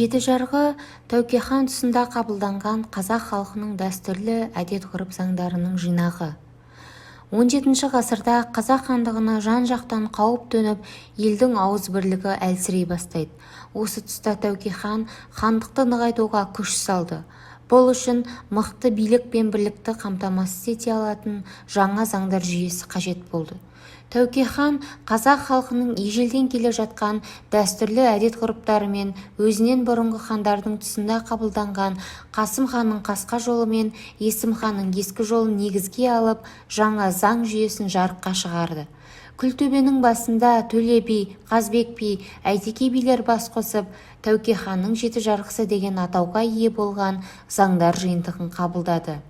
Жеті жарғы Тәуке хан тұсында қабылданған қазақ халқының дәстүрлі әдет-ғұрып заңдарының жинағы. XVII ғасырда Қазақ хандығына жан-жақтан қауіп төніп, елдің ауызбірлігі әлсірей бастайды. Осы тұста Тәуке хан хандықты нығайтуға күш салды. Бұл үшін мықты билік пен бірлікті қамтамасыз ете алатын жаңа заңдар жүйесі қажет болды. Тәуке хан қазақ халқының ежелден келе жатқан дәстүрлі әдет-ғұрыптары мен өзінен бұрынғы хандардың тұсында қабылданған Қасым ханның Қасқа жолы мен Есім ханның Ескі жолын негізге алып, жаңа заң жүйесін жарыққа шығарды. Күлтөбенің басында Төле би, Қазыбек би, Әйтеке билер бас қосып, Тәуке ханның жеті жарғысы деген атауға ие болған заңдар жиынтығын қабылдады.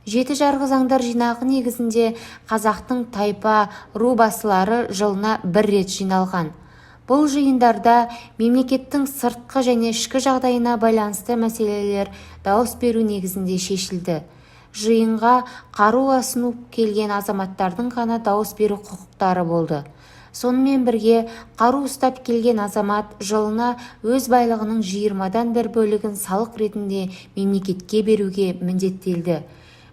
Жеті жарғы заңдар жинағы негізінде қазақтың тайпа, ру басылары жылына бір рет жиналған. Бұл жиындарда мемлекеттің сыртқы және ішкі жағдайына байланысты мәселелер дауыс беру негізінде шешілді. Жиынға қару асынып келген азаматтардың ғана дауыс беру құқықтары болды. Сонымен бірге қару ұстап келген азамат жылына өз байлығының 20-дан бір бөлігін салық ретінде мемлекетке беруге міндеттелді.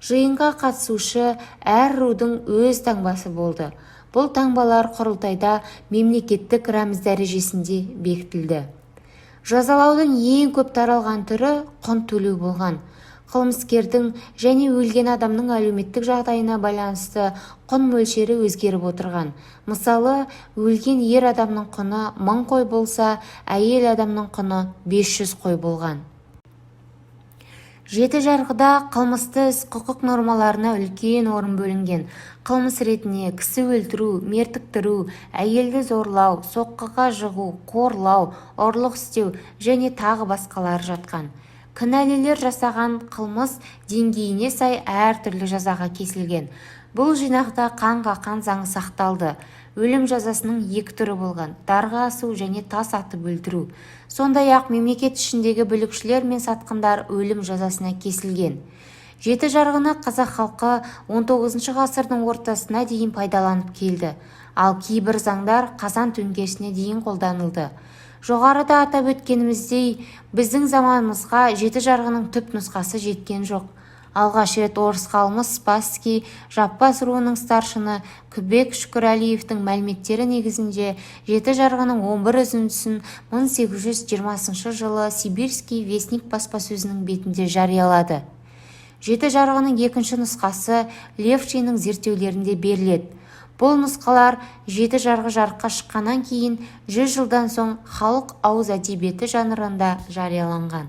Жиынға қатысушы әр рудың өз таңбасы болды. Бұл таңбалар құрылтайда мемлекеттік рәміз дәрежесінде бекітілді. Жазалаудың ең көп таралған түрі құн төлеу болған. Қылмыскердің және өлген адамның әлеуметтік жағдайына байланысты құн мөлшері өзгеріп отырған. Мысалы, өлген ер адамның құны 1000 қой болса, әйел адамның құны 500 қой болған. Жеті жарғыда қылмысты іс құқық нормаларына үлкен орын бөлінген. Қылмыс ретіне кісі өлтіру, мертіктіру, әйелді зорлау, соққыға жығу, қорлау, ұрлық істеу және тағы басқалары жатқан. Кінәлілер жасаған қылмыс деңгейіне сай әртүрлі жазаға кесілген. Бұл жинақта қанға қан заңы сақталды. Өлім жазасының екі түрі болған: дарға асу және тас атып өлтіру. Сондай-ақ мемлекет ішіндегі бүлікшілер мен сатқындар өлім жазасына кесілген. Жеті жарғыны қазақ халқы XIX ғасырдың ортасына дейін пайдаланып келді. Ал кейбір заңдар Қазан төңкерісіне дейін қолданылды. Жоғарыда атап өткеніміздей, біздің заманымызға жеті жарғының түп нұсқасы жеткен жоқ. Алғаш рет орыс ғалымы Спасский жаппас руының старшыны Күбек Шүкірәлиевтің мәліметтері негізінде жеті жарғының 11 үзіндісін 1820 жылы «Сибирский вестник» баспасөзінің бетінде жариялады. Жеті жарғының екінші нұсқасы Левшиннің зерттеулерінде беріледі. Бұл нұсқалар жеті жарғы жарыққа шыққаннан кейін 100 жылдан соң халық ауыз әдебиеті жанрында жарияланған.